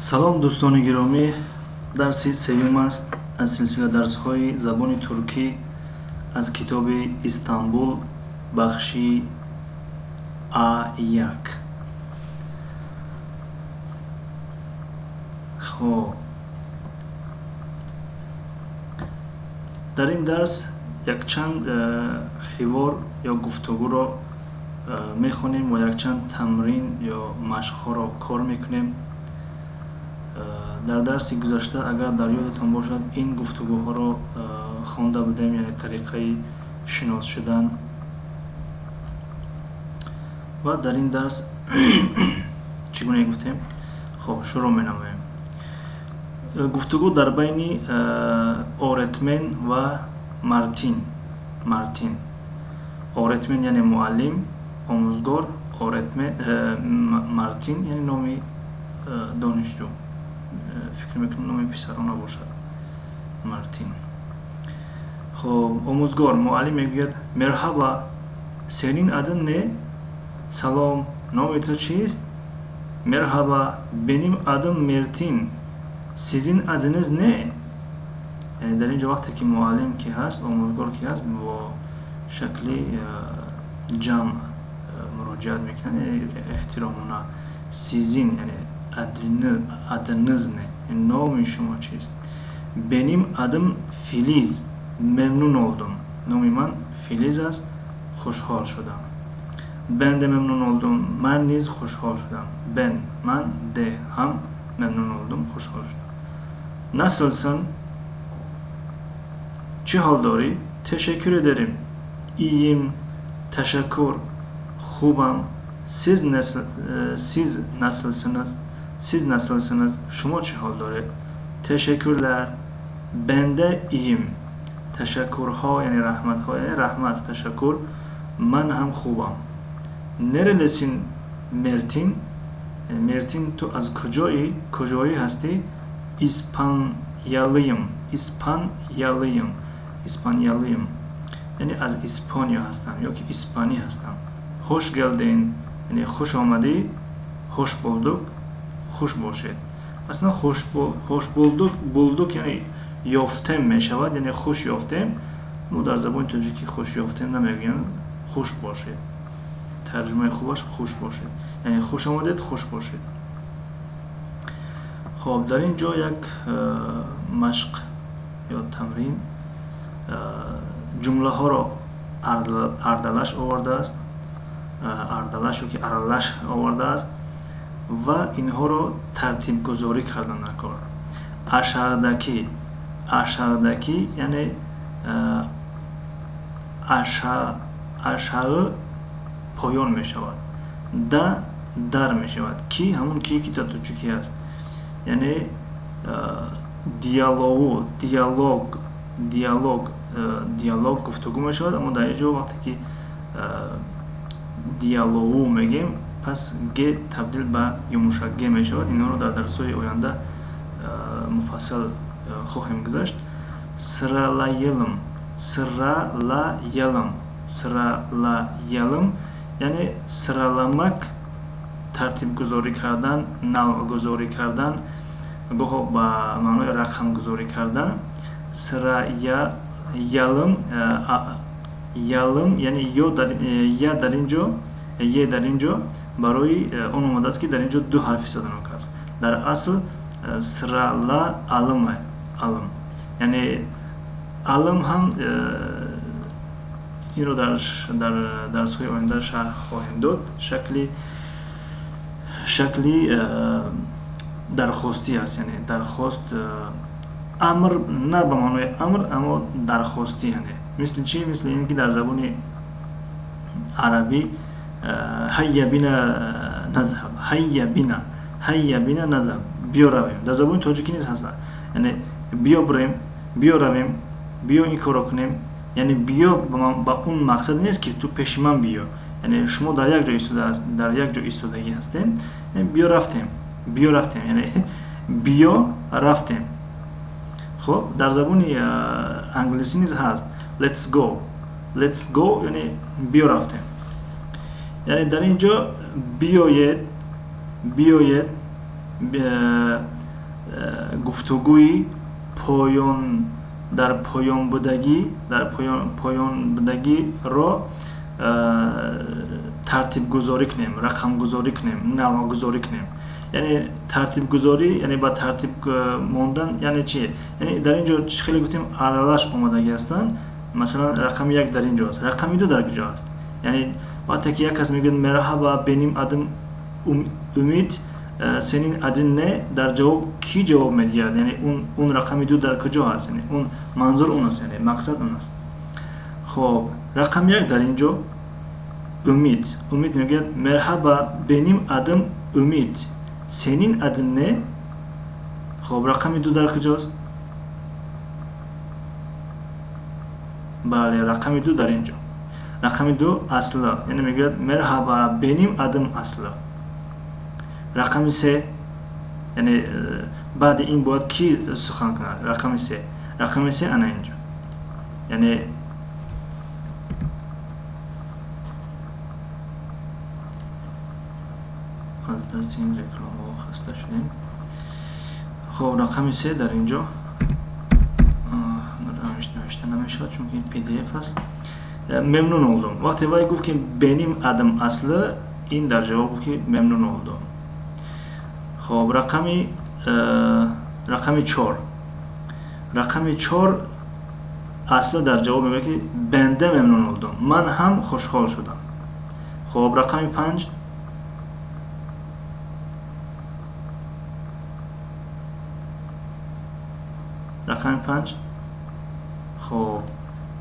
Салом, дӯстони гиромӣ. Дарси сеюм аст аз силсила дарсҳои забони туркӣ аз китоби Истанбул, бахши А1. Хоб, дар ин дарс якчанд ҳивор ё гуфтугӯро мехонем ва якчанд тамрин ё машқҳоро кор мекунем. Дар дарси гузашта, агар дар ёдатон бошад, ин гуфтугӯҳоро хонда будем, яъне тариқаи шинос шудан. Ва дар ин дарс чӣ гуна гуфтем? Хоб, шурӯъ менамоем. Гуфтугӯ дар байни öğretmen ва Мартин. Мартин, öğretmen яъне муаллим, омӯзгор, öğretmen Мартин яъне номи донишҷӯ, фикр мекунам, номи писарона бошад Мартин. Хоб, омӯзгор, муаллим мегӯяд: "Merhaba, senin adın ne?" Салом, номи ту чист? "Merhaba, benim adım Metin, sizin adınız ne?" Яъне дар ин ҷо вақте ки муаллим ки ҳаст, омӯзгор ки ҳаст, бо шакли ҷамъ муроҷиат мекунад, эҳтиромона. Sizin, яъне adınız ne, номи шумо чист? "Benim adım Filiz, memnun oldum." Номи ман Филиз аст, хушҳол шудам. "Ben de memnun oldum." Ман низ хушҳол шудам. Ben ман, de ҳам, memnun oldum хушҳол шудам. "Nasılsın?" Чӣ ҳол дорӣ? "Teşekkür ederim, iyiyim." Ташаккур, хубам. Siz nasılsınız? Siz nasılsınız? Шумо чӣ ҳол доред? "Teşekkürler, ben de iyiyim." Ташаккурҳо, яъне раҳматҳо, яъне раҳмат, ташаккур, ман ҳам хубам. "Nerelisin Metin?" Мертин, ту аз куҷоӣ, куҷоӣ ҳастӣ? "İspanyalıyım." İspanyalıyım, İspanyalıyım, яъне аз Испониё ҳастам ё ки испанӣ ҳастам. "Hoş geldin." Яъне хуш омадӣ. Hoş bulduk, хуш бошед. Аслан hoş bulduk, bulduk яъне ёфтем мешавад, яъне хуш ёфтем. Мо дар забони тоҷикӣ хуш ёфтем намегӯем, хуш бошед. Тарҷумаи хубаш хуш бошед, яъне хуш омадед, хуш бошед. Хоб, дар ин ҷо як машқ ё тамрин, ҷумлаҳоро ардалаш овардааст, ардалаш ё ки аралаш овардааст ва инҳоро тартибгузорӣ кардан дар кор. Aşağıdaki, aşağıdaki, яъне aşağı поён мешавад, да дар мешавад, ки ҳамон ки дар тоҷикӣ аст, яъне diyaloğu, диалог, диалог, диалог гуфтугӯ мешавад. Аммо дар ин ҷо вақте ки diyaloğu мегем, пас г табдил ба юмушак г мешавад. Инҳоро дар дарсҳои оянда муфассал хоҳем гузашт. Sıralayalım, sıralayalım, sıralayalım, яъне sıralamak тартибгузорӣ кардан, навъгузорӣ кардан, гоҳо ба маънои рақамгузорӣ кардан. Sırayalım, yalım, яъне ё я дар ин ҷо, е дар ин ҷо барои он омадааст, ки дар ин ҷо ду ҳарфи садонок аст. Дар асл sırala alım, alım, яъне alım ҳам инро дар дарсҳои оянда шарҳ хоҳем дод. Шакли дархостӣ аст, яъне дархост, амр на ба маънои амр, аммо дархостӣ. Яъне мисли чӣ? Мисли ин ки дар забони арабӣ هيا بنا نذهب، هيا بنا، هيا بنا نذهب, биё равем. Дар забони тоҷикӣ низ ҳаст, яъне биё бирем, биё равем, биё ин корро кунем. Яъне биё ба он мақсад нест, ки ту пеши ман биё, яъне шумо дар як ҷо истода, дар як ҷо истодагӣ ҳастем. Биё рафтем, биё рафтем, яъне биё рафтем. Хоб, дар забони англисӣ низ ҳаст "let's go", "let's go", яъне биё рафтем. Яъне дар ин ҷо биёед, биёед. Гуфтугӯи поён дар поён будагӣ, дар поён будагиро тартибгузорӣ кунем, рақамгузорӣ кунем, навъгузорӣ кунем. Яъне тартибгузорӣ, яъне ба тартиб мондан, яъне чӣ? Яъне дар ин ҷо хеле гуфтем аралаш омадагӣ ҳастанд. Масалан, рақами 1 дар ин ҷо аст, рақами 2 дар куҷо аст? Яъне вақте ки як кас мегӯяд merhaba benim adım Ümit, senin adın ne? Дар ҷавоб кӣ ҷавоб медиҳад? Яъне он рақами 2 дар куҷо ҳаст? Яъне он манзур он аст, яъне мақсад он аст. Хоб, рақами 1 дар ин ҷо Ümit. Ümit мегӯяд merhaba benim adım Ümit, senin adın ne? Хоб, рақами 2 дар куҷост? Бале, рақами 2 дар ин ҷо. Рақами 2 Аслы, яъне мегӯяд merhaba benim adım Aslı. Рақами 3, яъне баъди ин бояд кӣ сухан кунад? Рақами 3. Рақами 3 ана ин ҷо. Яъне аз дасти ин рекламаҳо хаста шудем. Хоб, рақами 3 дар ин ҷо навишта намешавад, чунки ин PDF аст. Memnun oldum. Вақте вай гуфт ки benim adım Aslı, ин дар ҷавоб гуфт ки memnun oldum. Хоб, рақами 4. Рақами 4 Аслы дар ҷавоб мегӯяд ки ben de memnun oldum. Ман ҳам хушҳол шудам. Хоб, рақами 5. Рақами 5. Хоб,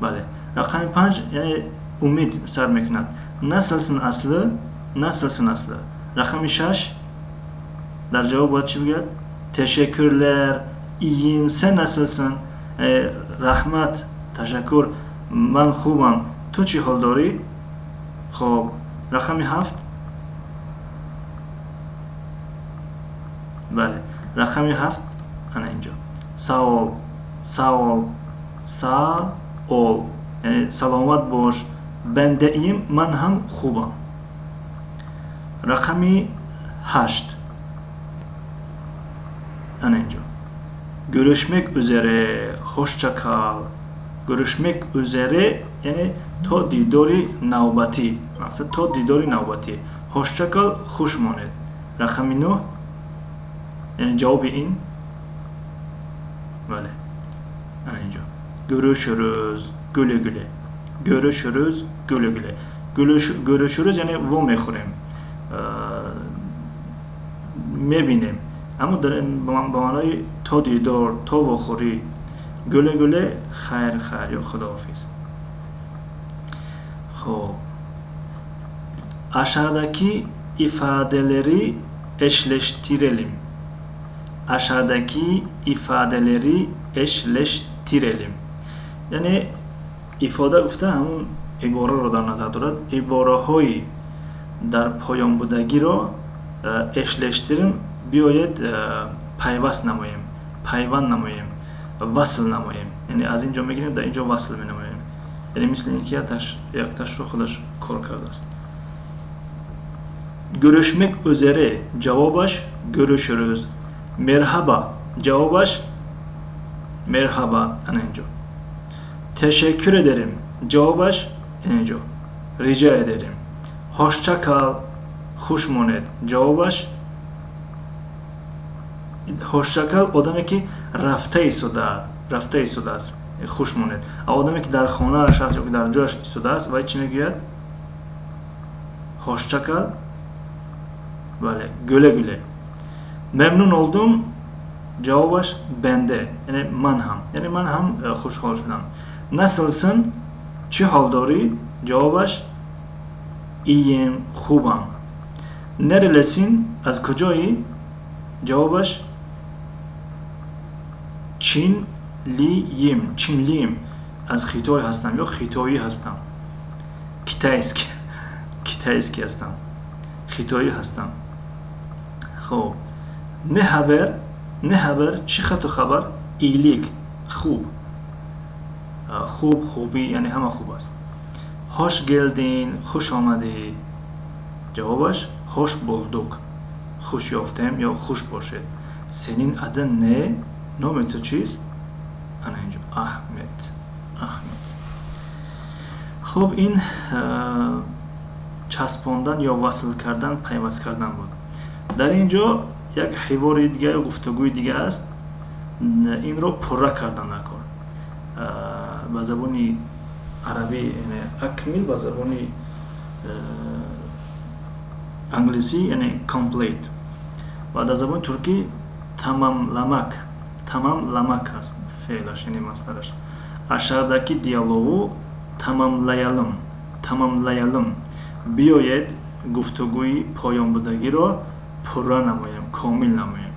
бале. Рақами 5, яъне Умид сар мекунад. Nasılsın Aslı? Nasılsın Aslı? Рақами 6 дар ҷавоб бояд чӣ бигӯяд? Teşekkürler, iyiyim, sen nasılsın? Раҳмат, ташаккур, ман хубам. Ту чӣ ҳол дорӣ? Хоб, рақами 7. Бале, рақами 7 ана ин ҷо. Sağ ol, sağ ol, sağ ol. Яъне саломат бош. Ben de iyiyim, ман ҳам хубам. Рақами 8 ана ин ҷо. Görüşmek üzere, hoşça kal. Görüşmek üzere, яъне то дидори навбатӣ. Мақсад то дидори навбатӣ. Hoşça kal, хуш монед. Рақами 9, яъне ҷавоби ин. Бале, ана ин ҷо. Görüşürüz, güle güle. Görüşürüz, güle güle. Görüşürüz, яъне во мехӯрем, мебинем. Аммо ба маънои то дидор, то вохӯрӣ. Güle güle, хайр хайр ё худоҳофиз. Хоб, aşağıdaki ifadeleri eşleştirelim. Aşağıdaki ifadeleri eşleştirelim. Яъне ифода гуфта ҳамун ибораро дар назар дорад. Ибораҳои дар поёнбудагиро eşleştirin, биёед пайваст намоем, пайванд намоем, васл намоем. Яъне аз ин ҷо мегирем, дар ин ҷо васл менамоем. Яъне мисли ин ки якташро худаш кор кардааст. Görüşmek üzere ҷавобаш görüşürüz. Merhaba ҷавобаш merhaba ана ин ҷо. Teşekkür ederim ҷавобаш ин ҷо. Rica ederim. Hoşça kal, хуш монед ҷавобаш. Hoşça kal одаме ки рафта истодааст, хуш монед. А одаме ки дар хонааш аст ё ки дар ҷояш истодааст, вай чӣ мегӯяд? Hoşça kal. Бале, güle güle. Memnun oldum ҷавобаш ben de, яъне ман ҳам, яъне ман ҳам хушҳол шудам. Nasılsın, чӣ ҳол дорӣ? Ҷавобаш iyiyim, хубам. Nerelisin, аз куҷоӣ? Ҷавобаш Çinliyim, Çinliyim, аз Хитой ҳастам ё хитоӣ ҳастам. Китайский, китайский ҳастам, хитоӣ ҳастам. Хоб, ne haber, ne haber, чӣ хату хабар? Iyilik, хуб. Хуб, хубӣ, яъне ҳама хуб аст. Hoş geldin, хуш омадӣ. Ҷавобаш hoş bulduk, Хуш ёфтем ё хуш бошед. Senin adın ne? Номи ту чист? Ана инҷо Аҳмед. Аҳмед. Хуб, ин часпондан ё васл кардан, пайваст кардан буд. Дар ин ҷо як ҳивори дига ё гуфтугӯи дига аст. Инро пурра кардан накор. Ба забони арабӣ яъне أكمل, ба забони англисӣ яъне complete ва дар забони туркӣ tamamlamak, tamamlamak аст феълаш, яъне масдараш. Aşağıdaki diyaloğu tamamlayalım, tamamlayalım. Биёед, гуфтугӯи поёнбудагиро пурра намоем, комил намоем.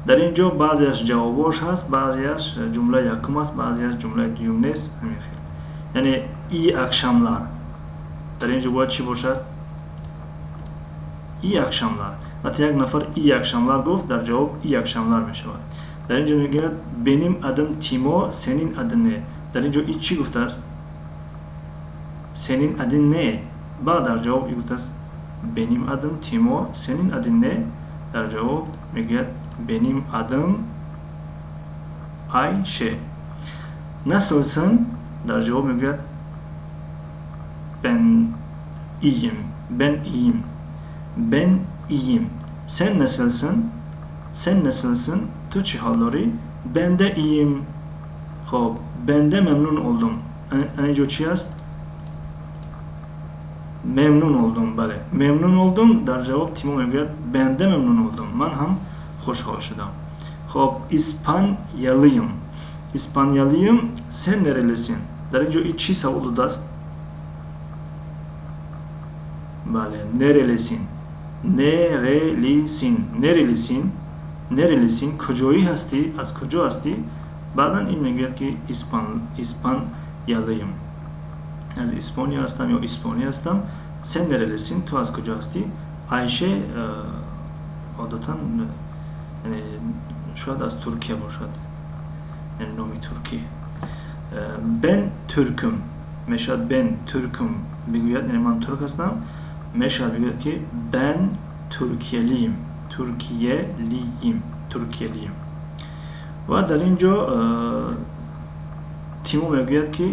Дар ин ҷо баъзеаш ҷавобош ҳаст, баъзеаш ҷумлаи якум аст, баъзеаш ҷумлаи дуюм нест. Ҳамин хел, яъне iyi akşamlar. Дар ин ҷо бояд чӣ бошад? İyi akşamlar. Вақте як нафар iyi akşamlar гуфт, дар ҷавоб iyi akşamlar мешавад. Дар ин ҷо мегӯяд: Benim adım Timo, senin adın ne? Дар ин ҷо и чӣ гуфтааст? Senin adın ne? Баъд дар ҷавоб и гуфтааст: Benim adım Timo, senin adın ne? Дар ҷавоб мегӯяд: Benim adım Ayşe. Nasılsın? Дар ҷавоб мегӯяд: Ben iyiyim, ben iyiyim, ben iyiyim. Sen nasılsın? Sen nasılsın? Ту чӣ ҳол дорӣ? Ben de iyiyim. Хоб, ben de memnun oldum. Ана инҷо чӣ аст? Memnun oldum. Бале, memnun oldum. Дар ҷавоб Тимо мегӯяд: Ben de memnun oldum. Ман ҳам хушҳол шудам. Хоб, İspanyalıyım, İspanyalıyım. Sen nerelisin? Дар ин ҷо и чӣ савол додааст? Бале, nerelisin, nerelisin, nerelisin, nerelisin. Куҷоӣ ҳастӣ, аз куҷо ҳастӣ? Баъдан ин мегӯяд, ки İspanyalıyım, аз Испония ҳастам ё испония ҳастам. Sen nerelisin? Ту аз куҷо ҳастӣ? Айше одатан шояд аз Туркия бошад, яъне номи туркӣ. Ben Türküm. Мешавад ben Türküm бигӯяд, яъне ман турк ҳастам. Мешавад бигӯяд, ки ben Türkiyeliyim, Türkiyeliyim, Türkiyeliyim. Ва дар ин ҷо Тимо мегӯяд, ки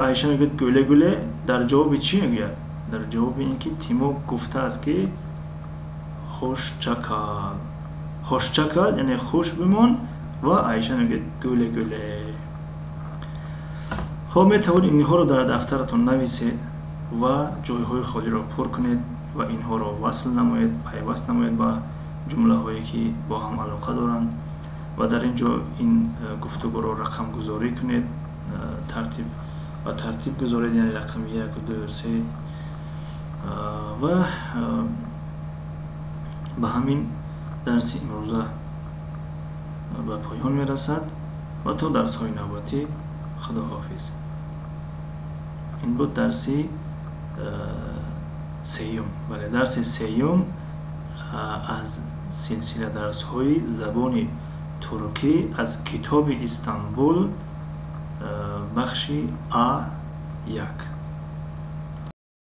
Айша мегӯяд: Güle güle. Дар ҷавоби чӣ мегӯяд? Дар ҷавоби ин ки Тимо гуфтааст, ки hoşça kal, hoşça kal, яъне хуш бимон. Ва Айша мегӯяд: Güle güle. Хоб, метавонед инҳоро дар дафтаратон нависед ва ҷойҳои холиро пур кунед ва инҳоро васл намоед, пайваст намоед ба ҷумлаҳое, ки бо ҳам алоқа доранд. Ва дар ин ҷо ин гуфтугӯро рақамгузорӣ кунед, тартиб ба тартиб гузоред, яъне рақами як, ду, се. Ва ба ҳамин дарси имрӯза ба поён мерасад. Ва то дарсҳои навбатӣ худоҳофиз. Ин буд дарси сеюм, бале, дарси сеюм аз силсила дарсҳои забони туркӣ аз китоби Истанбул, бахши А1.